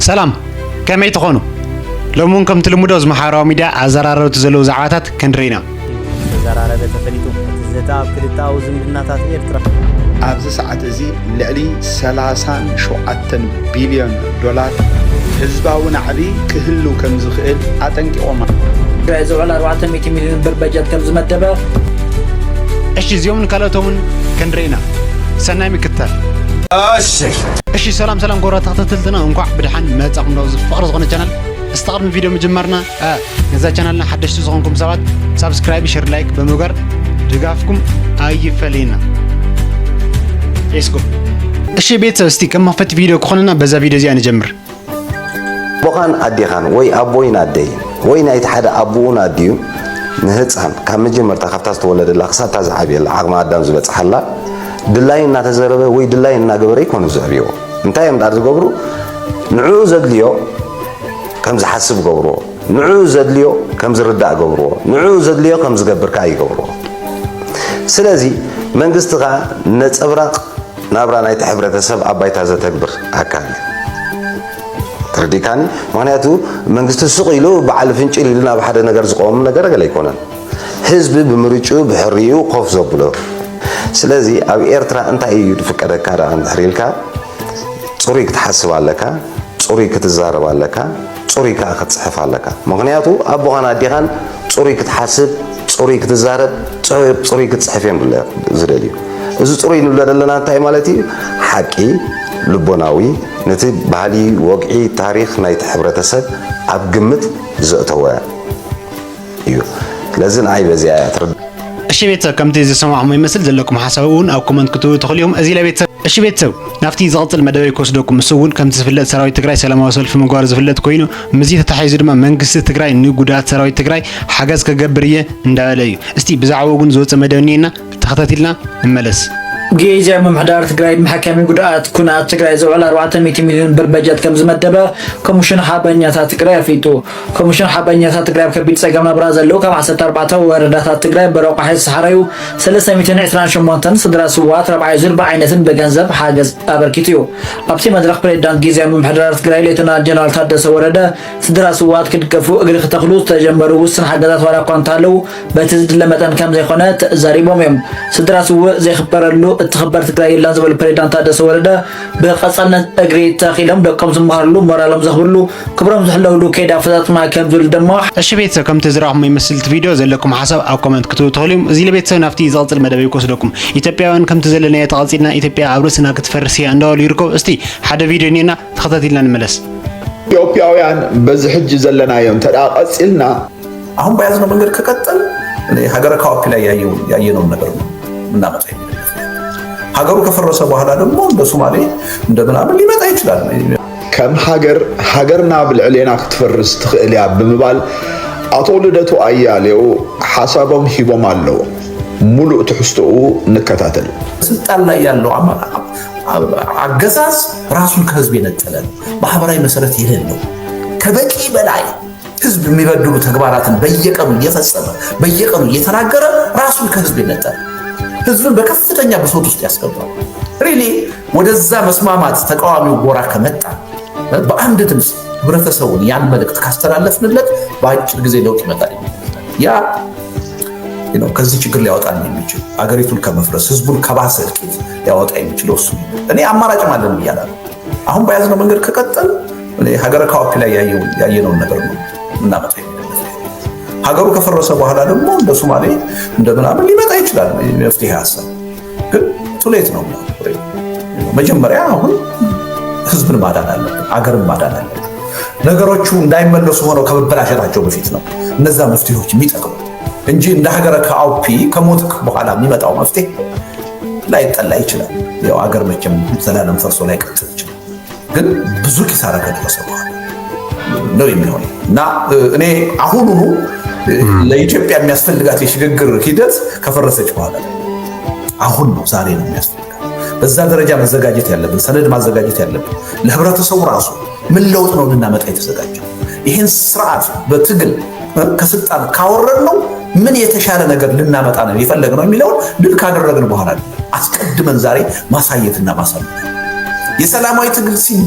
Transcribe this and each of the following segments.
ሰላም፣ ከመይ ትኾኑ? ሎሚ እውን ከምቲ ልሙድ ኣብዚ ማሕበራዊ ሚድያ ኣዘራረብቲ ዘለዉ ዛዕባታት ክንርኢ ኢና። ተዘራረበ ተፈሊጡ። እቲ ዘተ ኣብ ክልተኣዊ ዝምድናታት ኤርትራ። ኣብዚ ሰዓት እዚ ልዕሊ ሰላሳን ሸውዓተን ቢልዮን ዶላር ህዝባዊ ናዕቢ ክህሉ ከም ዝኽእል ኣጠንቂቖም። ትግራይ ዝውዕል ኣርባዕተ ሚእቲ ሚልዮን ብር በጀት ከም ዝመደበ። እሺ፣ እዚኦምን ካልኦቶምን ክንርኢ ኢና። ሰናይ ምክትታል። እሺ፣ ሰላም ሰላም ክቡራት ተኸታተልትና፣ እንኳዕ ብድሓን መጻኹም ናብዚ ፍቕሪ ዝኾነ ቻናል። እስቲ ቅድሚ ቪድዮ ምጅማርና፣ እ፣ ነዛ ቻናልና ሓደሽቲ ዝኾንኩም ሰባት ሳብስክራይብ፣ ሸር፣ ላይክ ብምግባር ድጋፍኩም ኣይፈለየና። Let's go። እሺ ቤተሰብ፣ እስቲ ከም መኽፈቲ ቪድዮ ክኾነና በዛ ቪድዮ እዚኣ ንጀምር። ኣቦኻን ኣዴኻን ወይ ኣቦይን ኣደይን ወይ ናይቲ ሓደ ኣቦኡን ኣዲኡን ንህፃን ካብ መጀመርታ ካብታ ዝተወለደላ ክሳብታ ዝዓብየላ ዓቕሚ ኣዳም ዝበፅሓላ ድላዩ እናተዘረበ ወይ ድላዩ እናገበረ ይኮኑ ዘዕብይዎ። እንታይ እዮም ዳር ዝገብሩ? ንዕኡ ዘድልዮ ከም ዝሓስብ ገብርዎ፣ ንዕኡ ዘድልዮ ከም ዝርዳእ ገብርዎ፣ ንዕኡ ዘድልዮ ከም ዝገብር ከዓ ይገብርዎ። ስለዚ መንግስቲ ከዓ ነፀብራቕ ናብራ ናይቲ ሕብረተሰብ ኣብ ባይታ ዘተግብር ኣካል እዩ። ተረዲእካኒ? ምኽንያቱ መንግስቲ ሱቕ ኢሉ በዓል ፍንጭል ኢሉ ናብ ሓደ ነገር ዝቆም ነገር ገለ ኣይኮነን። ህዝቢ ብምርጭኡ ብሕርይኡ ኮፍ ዘብሎ። ስለዚ ኣብ ኤርትራ እንታይ እዩ ዝፍቀደካ ደኣ እንድሕር ኢልካ፣ ጽሩይ ክትሓስብ ኣለካ፣ ጽሩይ ክትዛረብ ኣለካ፣ ጽሩይ ከኣ ክትጽሕፍ ኣለካ። ምኽንያቱ ኣቦኻን ኣዴኻን ጽሩይ ክትሓስብ፣ ጽሩይ ክትዛረብ፣ ጽ-፣ ጽሩይ ክትጽሕፍ እዮም ዝለ-፣ ዝደልዩ። እዚ ጽሩይ ንብሎ ዘለና እንታይ ማለት እዩ? ሓቂ፣ ልቦናዊ፣ ነቲ ባህሊ፣ ወግዒ፣ ታሪኽ ናይቲ ሕብረተሰብ ኣብ ግምት ዘእተወ እዩ። ስለዚ ንዓይ በዚኣ እያ ትርዳእ። እሺ ቤተሰብ፣ ከምቲ ዝሰማዕኹሞ ይመስል፣ ዘለኩም ሓሳብ እውን ኣብ ኮመንት ክትህቡ ትኽእሉ ኢኹም። እዚ ለቤተሰብ፣ እሺ ቤተሰብ፣ ናብቲ ዝቕጽል መደበይ ክወስደኩም። እሱ እውን ከምቲ ዝፍለጥ ሰራዊት ትግራይ ሰላማዊ ሰልፊ ምግባሩ ዝፍለጥ ኮይኑ፣ ምስዚ ተታሒዙ ድማ መንግስቲ ትግራይ ንጉዳኣት ሰራዊት ትግራይ ሓገዝ ክገብር እየ እንዳበለ እዩ። እስቲ ብዛዕባኡ እውን ዝወፀ መደብ እኒኤና፣ ተኸታቲልና ንመለስ። ግዝያዊ ምምሕዳር ትግራይ ንመሐከሚ ጉድኣት ኩናት ትግራይ ዝውዕል ኣርባዕተ ሚእቲ ሚልዮን ብር በጀት ከም ዝመደበ ኮሚሽን ሓርበኛታት ትግራይ ኣፍሊጡ። ኮሚሽን ሓርበኛታት ትግራይ ኣብ ከቢድ ጸገም ናብራ ዘለዉ ካብ ዓሰርተ ኣርባዕተ ወረዳታት ትግራይ ብረቋሒ ዝተሓረዩ ሰለስተ ሚእትን ዕስራን ሸሞንተን ስድራ ስውኣት ራብዓይ ዙር ብዓይነትን ብገንዘብ ሓገዝ ኣበርኪቱ እዩ። ኣብቲ መድረኽ ፕሬዚዳንት ግዝያዊ ምምሕዳር ትግራይ ሌተናል ጀነራል ታደሰ ወረደ ስድራ ስውኣት ክድገፉ እግሪ ክተኽሉ ዝተጀመሩ ውስን ሓገዛት ዋላ እኳ እንተሃለዉ በቲ ዝድለ መጠን ከም ዘይኮነ ተዛሪቦም እዮም። ስድራ ስውእ ዘይኽበረሉ እትኽበር ትግራይ የላን ዝበሉ ፕሬዚዳንት ታደሰ ወረደ ብቐፃልነት እግሪ ተኺሎም ደቆም ዝመሃርሉ፣ ሞራሎም ዘኽብርሉ፣ ክብሮም ዝሕለውሉ ከይዲ ኣፈፃፅማ ከም ዝብል ድማ። እሺ ቤተሰብ፣ ከምቲ ዝረኣኹሞ ይመስል እቲ ቪድዮ፣ ዘለኩም ሓሳብ ኣብ ኮመንት ክትህቡ ትኽእሉ እዮም። እዚ ለቤተሰብ ናብቲ ዝቕፅል መደበይ ክወስደኩም። ኢትዮጵያውያን ከምቲ ዘለናዮ ተቐፂልና ኢትዮጵያ ኣብ ርእስና ክትፈርስ እያ እንዳበሉ ይርከቡ። እስቲ ሓደ ቪድዮ እኒኤና ተኸታቲልና ንመለስ። ኢትዮጵያውያን በዚ ሕጂ ዘለናዮ እንተ ደኣ ቀፂልና አሁን በያዝነው መንገድ ከቀጠል እኔ ሀገረ ካኦፒ ላይ ያየው- ያየነውን ነገር ነው የምናመጣ የሚል እምነት ነው። ሀገሩ ከፈረሰ በኋላ ደግሞ እንደ ሶማሌ እንደ ምናምን ሊመጣ ይችላል። ከም ሃገር ሃገርና ኣብ ልዕሌና ክትፈርስ ትኽእል እያ ብምባል ኣቶ ልደቱ ኣያሌው ሓሳቦም ሂቦም ኣለዉ። ሙሉእ ትሕዝቶኡ ንከታተል። ስልጣን ላይ ያለው አማ- አገዛዝ ራሱን ከህዝብ የነጠለ ነው። ማህበራዊ መሰረት የሌለው ከበቂ በላይ ህዝብ የሚበድሉ ተግባራትን በየቀኑ እየፈጸመ በየቀኑ እየተናገረ ራሱን ከህዝብ የነጠለ ህዝብን በከፍተኛ ብሶት ውስጥ ያስገባል። ሪሊ ወደዛ መስማማት ተቃዋሚው ጎራ ከመጣ በአንድ ድምፅ ህብረተሰቡን ያን መልእክት ካስተላለፍንለት በአጭር ጊዜ ለውጥ ይመጣል። ያ ነው ከዚህ ችግር ሊያወጣን የሚችል አገሪቱን ከመፍረስ ህዝቡን ከባሰ እልቂት ሊያወጣ የሚችለው እሱ። እኔ አማራጭም አለን ብያለሁ። አሁን በያዝነው መንገድ ከቀጠል እኔ ሀገረ ካኦፒ ላይ ያየው- ያየነውን ነገር ነው የምናመጣ የሚል እምነት ነው። ሀገሩ ከፈረሰ በኋላ ደግሞ እንደ ሶማሌ እንደ ምናምን ሊመጣ ይችላል መፍትሄ ሀሳብ። ግን ቱሌት ነው የሚሆነው። መጀመሪያ አሁን ህዝብን ማዳን አለብን፣ አገርን ማዳን አለብን። ነገሮቹ እንዳይመለሱ ሆነው ከመበላሸታቸው በፊት ነው እነዛ መፍትሄዎች የሚጠቅሙ እንጂ እንደ ሀገረ ካኦፒ ከሞትክ በኋላ የሚመጣው መፍትሄ ላይጠላ ይችላል። ያው አገር መቼም ዘላለም ፈርሶ ላይቀጥል ይችላል። ግን ብዙ ኪሳራ ከደረሰ በኋላ ነው የሚሆነው እና እኔ አሁኑኑ ለኢትዮጵያ የሚያስፈልጋት የሽግግር ሂደት ከፈረሰች በኋላ አሁን ነው ዛሬ ነው የሚያስፈልጋት። በዛ ደረጃ መዘጋጀት ያለብን ሰነድ ማዘጋጀት ያለብን ለህብረተሰቡ ራሱ ምን ለውጥ ነው ልናመጣ የተዘጋጀው? ይህን ስርዓት በትግል ከስልጣን ካወረድነው ምን የተሻለ ነገር ልናመጣ ነው የፈለግነው የሚለውን ድል ካደረግን በኋላ አስቀድመን ዛሬ ማሳየትና ማሳየት። የሰላማዊ ትግል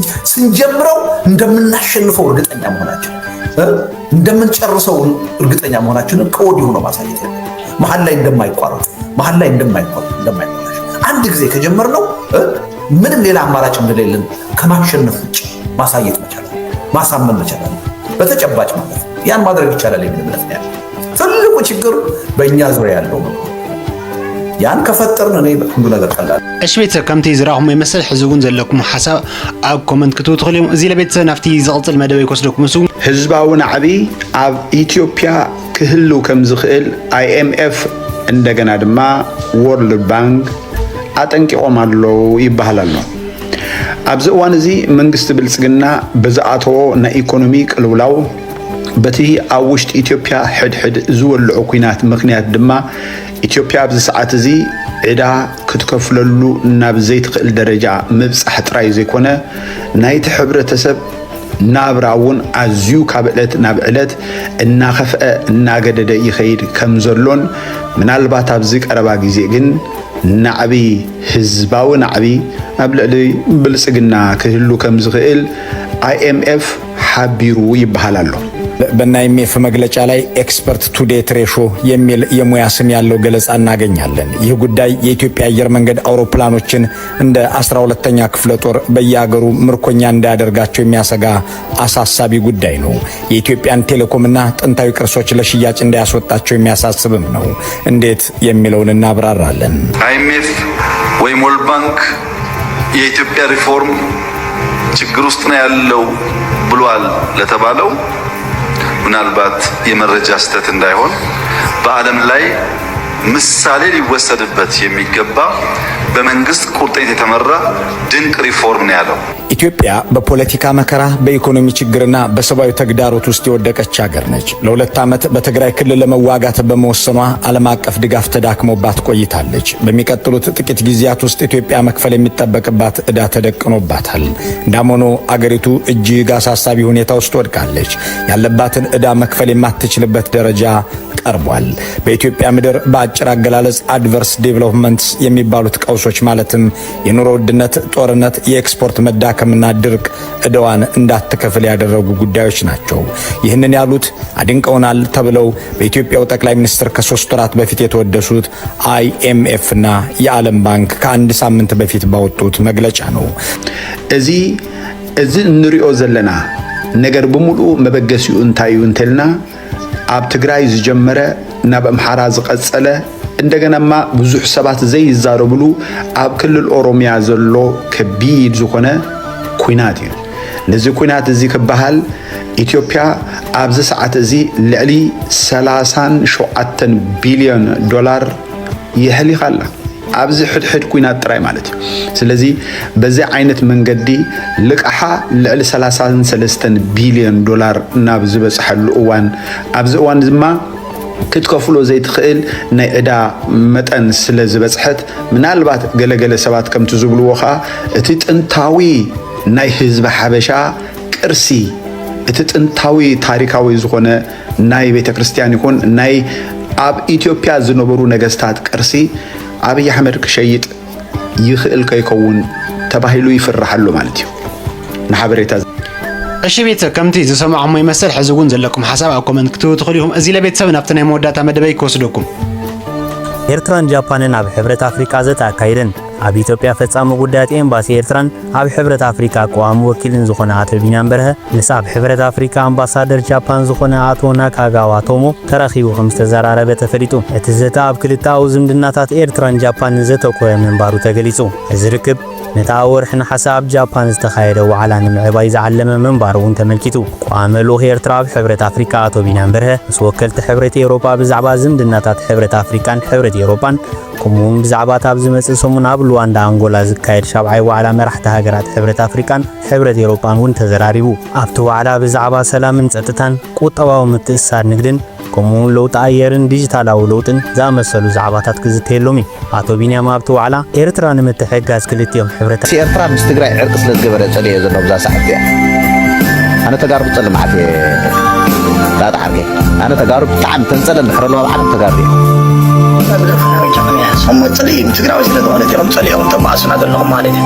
ስንጀምረው እንደምናሸንፈው እርግጠኛ መሆናችን፣ እንደምንጨርሰው እርግጠኛ መሆናችንን ከወዲሁ ነው ማሳየት ያለ። መሀል ላይ እንደማይቋረጥ፣ መሀል ላይ እንደማይቋረጥ፣ እንደማይበላሽ፣ አንድ ጊዜ ከጀመርነው ምንም ሌላ አማራጭ እንደሌለን ከማሸነፍ ውጭ ማሳየት መቻል፣ ማሳመን መቻል፣ በተጨባጭ ማለት ነው። ያን ማድረግ ይቻላል የሚል እምነት ነው ያለ። ትልቁ ችግር በእኛ ዙሪያ ያለው ነው። ያን ከፈጠርን እኔ ሁሉ ነገር ቀላል። እሺ ቤተሰብ፣ ከምቲ ዝረኣኹሞ ይመስል ሕዚ እውን ዘለኩም ሓሳብ ኣብ ኮመንት ክትቡ ትኽእሉ እዮም። እዚ ለቤተሰብ ናብቲ ዝቕፅል መደበይ ክወስደኩም እሱ። ህዝባዊ ናዕቢ ኣብ ኢትዮጵያ ክህልው ከም ዝኽእል ኣይኤምኤፍ እንደገና ድማ ወርልድ ባንክ ኣጠንቂቖም ኣለዉ ይበሃል ኣሎ። ኣብዚ እዋን እዚ መንግስቲ ብልጽግና ብዝኣተዎ ናይ ኢኮኖሚ ቅልውላው በቲ ኣብ ውሽጢ ኢትዮጵያ ሕድሕድ ዝወልዑ ኲናት ምኽንያት ድማ ኢትዮጵያ ኣብዚ ሰዓት እዚ ዕዳ ክትከፍለሉ ናብ ዘይትኽእል ደረጃ ምብጻሕ ጥራይ ዘይኮነ ናይቲ ሕብረተሰብ ናብራ እውን ኣዝዩ ካብ ዕለት ናብ ዕለት እናኸፍአ እናገደደ ይኸይድ ከም ዘሎን ምናልባት ኣብዚ ቀረባ ግዜ ግን ናዕቢ ህዝባዊ ናዕቢ ኣብ ልዕሊ ብልጽግና ክህሉ ከም ዝኽእል ኣይኤምኤፍ ሓቢሩ ይበሃል ኣሎ። በናይሜፍ መግለጫ ላይ ኤክስፐርት ቱ ዴት ሬሾ የሚል የሙያ ስም ያለው ገለጻ እናገኛለን። ይህ ጉዳይ የኢትዮጵያ አየር መንገድ አውሮፕላኖችን እንደ አስራ ሁለተኛ ክፍለ ጦር በየአገሩ ምርኮኛ እንዳያደርጋቸው የሚያሰጋ አሳሳቢ ጉዳይ ነው። የኢትዮጵያን ቴሌኮምና ጥንታዊ ቅርሶች ለሽያጭ እንዳያስወጣቸው የሚያሳስብም ነው። እንዴት የሚለውን እናብራራለን። አይኤምኤፍ ወይም ወርልድ ባንክ የኢትዮጵያ ሪፎርም ችግር ውስጥ ነው ያለው ብሏል ለተባለው ምናልባት የመረጃ ስህተት እንዳይሆን በዓለም ላይ ምሳሌ ሊወሰድበት የሚገባ በመንግስት ቁርጠኝነት የተመራ ድንቅ ሪፎርም ነው ያለው። ኢትዮጵያ በፖለቲካ መከራ፣ በኢኮኖሚ ችግርና በሰብአዊ ተግዳሮት ውስጥ የወደቀች ሀገር ነች። ለሁለት ዓመት በትግራይ ክልል ለመዋጋት በመወሰኗ ዓለም አቀፍ ድጋፍ ተዳክሞባት ቆይታለች። በሚቀጥሉት ጥቂት ጊዜያት ውስጥ ኢትዮጵያ መክፈል የሚጠበቅባት ዕዳ ተደቅኖባታል። እንዳም ሆኖ አገሪቱ እጅግ አሳሳቢ ሁኔታ ውስጥ ወድቃለች። ያለባትን ዕዳ መክፈል የማትችልበት ደረጃ ቀርቧል። በኢትዮጵያ ምድር በአጭር አገላለጽ adverse developments የሚባሉት ቀውሶች ማለትም የኑሮ ውድነት፣ ጦርነት፣ የኤክስፖርት መዳከምና ድርቅ ዕዳዋን እንዳትከፍል ያደረጉ ጉዳዮች ናቸው። ይህንን ያሉት አድንቀውናል ተብለው በኢትዮጵያው ጠቅላይ ሚኒስትር ከሶስት ወራት በፊት የተወደሱት አይኤምኤፍ እና የዓለም ባንክ ከአንድ ሳምንት በፊት ባወጡት መግለጫ ነው። እዚ እዚ እንሪኦ ዘለና ነገር ብምሉኡ መበገሲኡ እንታይ እዩ እንተልና ኣብ ትግራይ ዝጀመረ ናብ ኣምሓራ ዝቐጸለ እንደገናማ ብዙሕ ሰባት ዘይዛረብሉ ኣብ ክልል ኦሮሚያ ዘሎ ከቢድ ዝኾነ ኲናት እዩ። ነዚ ኲናት እዚ ክበሃል ኢትዮጵያ ኣብዚ ሰዓት እዚ ልዕሊ ሰላሳን ሸውዓተን ቢልዮን ዶላር የሕሊኻ ኣላ። ኣብዚ ሕድሕድ ኲናት ጥራይ ማለት እዩ። ስለዚ በዚ ዓይነት መንገዲ ልቃሓ ልዕሊ ሰላሳን ሰለስተን ቢልዮን ዶላር ናብ ዝበፅሐሉ እዋን ኣብዚ እዋን ድማ ክትከፍሎ ዘይትኽእል ናይ ዕዳ መጠን ስለ ዝበፅሐት ምናልባት ገለገለ ሰባት ከምቲ ዝብልዎ ከዓ እቲ ጥንታዊ ናይ ህዝቢ ሓበሻ ቅርሲ እቲ ጥንታዊ ታሪካዊ ዝኾነ ናይ ቤተ ክርስቲያን ይኹን ናይ ኣብ ኢትዮጵያ ዝነበሩ ነገስታት ቅርሲ ኣብይ ኣሕመድ ክሸይጥ ይኽእል ከይከውን ተባሂሉ ይፍራሕ ኣሎ ማለት እዩ። ንሓበሬታ እሺ ቤተሰብ ከምቲ ዝሰማዕኹሞ ይመስል ሕዚ እውን ዘለኩም ሓሳብ ኣብ ኮመንት ክትህቡ ትኽእሉ ኢኹም። እዚ ለቤተሰብ ናብቲ ናይ መወዳእታ መደበይ ክወስደኩም። ኤርትራን ጃፓንን ኣብ ሕብረት ኣፍሪቃ ዘተ ኣካይደን። ኣብ ኢትዮጵያ ፈጻሚ ጉዳያት ኤምባሲ ኤርትራን ኣብ ሕብረት ኣፍሪቃ ቀዋሚ ወኪልን ዝኾነ ኣቶ ቢንያም በርሀ ምስ ኣብ ሕብረት ኣፍሪቃ ኣምባሳደር ጃፓን ዝኾነ ኣቶ ናካጋዋ ቶሞ ተራኺቡ ከም ዝተዘራረበ ተፈሊጡ። እቲ ዘተ ኣብ ክልተኣዊ ዝምድናታት ኤርትራን ጃፓንን ዘተኮረ ምንባሩ ተገሊጹ። እዚ ርክብ ነቲ ኣብ ወርሒ ነሓሰ ኣብ ጃፓን ዝተኻየደ ዋዕላ ንምዕባይ ዝዓለመ ምንባሩ እውን ተመልኪቱ። ቀዋሚ ልኡኽ ኤርትራ ኣብ ሕብረት ኣፍሪቃ ኣቶ ቢንያም በርሀ ምስ ወከልቲ ሕብረት ኤውሮጳ ብዛዕባ ዝምድናታት ሕብረት ኣፍሪቃን ሕብረት ኤውሮጳን ከምኡውን ብዛዕባ እታ ኣብ ዝመጽእ ሰሙን ኣብ ሉዋንዳ ኣንጎላ ዝካየድ ሻብዓይ ዋዕላ መራሕቲ ሃገራት ሕብረት ኣፍሪቃን ሕብረት ኤውሮጳን እውን ተዘራሪቡ። ኣብቲ ዋዕላ ብዛዕባ ሰላምን ጸጥታን፣ ቁጠባዊ ምትእስሳር ንግድን፣ ከምኡውን ለውጢ ኣየርን ዲጂታላዊ ለውጥን ዝኣመሰሉ ዛዕባታት ክዝተየሎም እዩ። ኣቶ ቢንያም ኣብቲ ዋዕላ ኤርትራ ንምትሕግጋዝ ክልቲኦም ሕብረታት። ኤርትራ ምስ ትግራይ ዕርቂ ስለ ዝገበረ ጸሊኦ ዘሎ ብዛ ሰዓት እዚኣ። ኣነ ተጋሩ ክጸልእ መዓት እየ ዳጣ ዓርከይ። ኣነ ተጋሩ ብጣዕሚ ተንጸለ እንድሕር ኣለዋ ብዓለም ተጋሩ እየ። እሞ ጽልኢ ንትግራዊ ስለ ዝኾነ ኢኹም ጸሊኦም ተባእሱና ዘለኹም ማለት እዩ።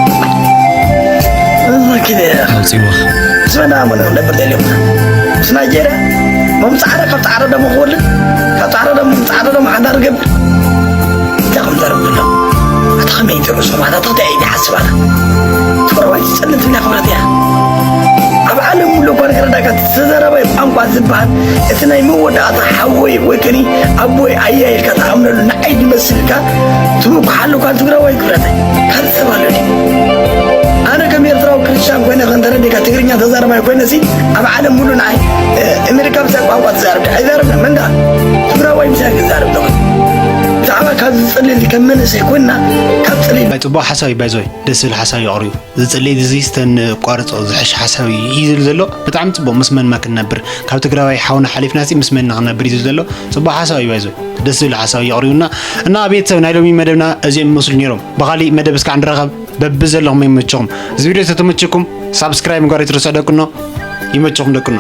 ኣውፂዋ። ስመና ሞ ነበር ደልዮም ምስ ናይጀርያ ሞም ፃዕዳ ካብ ፃዕዳ ደሞ ክወልድ ካብ ፃዕዳ ደሞ ፃዕዳ ደሞ ሓዳር ገብር እንታይ ከም ዘረብ ዘሎ ኣታ ከመይ ትርእሱ ማለት ኣታ እንታይ ይሓስብ ኣታ ትፈረዋይ ትፀልት ኢላ ክብረት እያ። ኣብ ዓለም ሙሉ እኳ ንክረዳካ ተዘራባይ ቋንቋ ዝበሃል እቲ ናይ መወዳእታ ሓወይ ወይ ከኒ ኣቦይ ኣያ ኢልካ ተኣምነሉ ንዓይ ዝመስልካ ትምኩሓሉ እኳ ትግራዋይ ክብረተይ ካልእ ሰብ ኣሎ ድዩ? ኣነ ከም ኤርትራዊ ክርስቲያን ኮይነ ከንተረዲካ ትግርኛ ተዛረባይ ኮይነ ሲ ኣብ ዓለም ሙሉ ንዓይ ኣሜሪካ ብሳይ ቋንቋ ትዛረብ ኣይዛረብና መንዳ ትግራዋይ ምሳይ ክዛረብ ተኾን ብዛዕባ ካብ ዝፅልል ከም መንእሰይ ኮይና ካብ ፅልል ጽቡቕ ሓሳብ እዩ ባይዞይ ደስ ዝብል ሓሳብ እዩ ኣቕሪቡ ዝጽልይ እዚ ስተን ቋርጾ ዝሕሽ ሓሳብ እዩ እዩ ዝብል ዘሎ ብጣዕሚ ጽቡቕ ምስ መን መክን ነብር ካብ ትግራዋይ ሓውና ሓሊፍና ሲ ምስ መን ክነብር እዩ ዝብል ዘሎ ጽቡቕ ሓሳብ እዩ ባይዞ ደስ ዝብል ሓሳብ እዩ ኣቕሪቡና እና ቤተሰብ ናይ ሎሚ መደብና እዚኦም ይመስሉ ነይሮም ብኻሊእ መደብ እስካዕ ንራኸብ በብዘለኹም ይመቸኹም እዚ ቪድዮ ተተመቸኩም ሳብስክራይብ ምግባር ይትረስዕ ደቅኖ ይመቸኹም ደቅኖ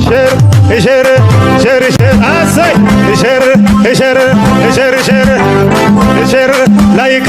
Share, share, share, share, asay. Share, share, share, share, share, like.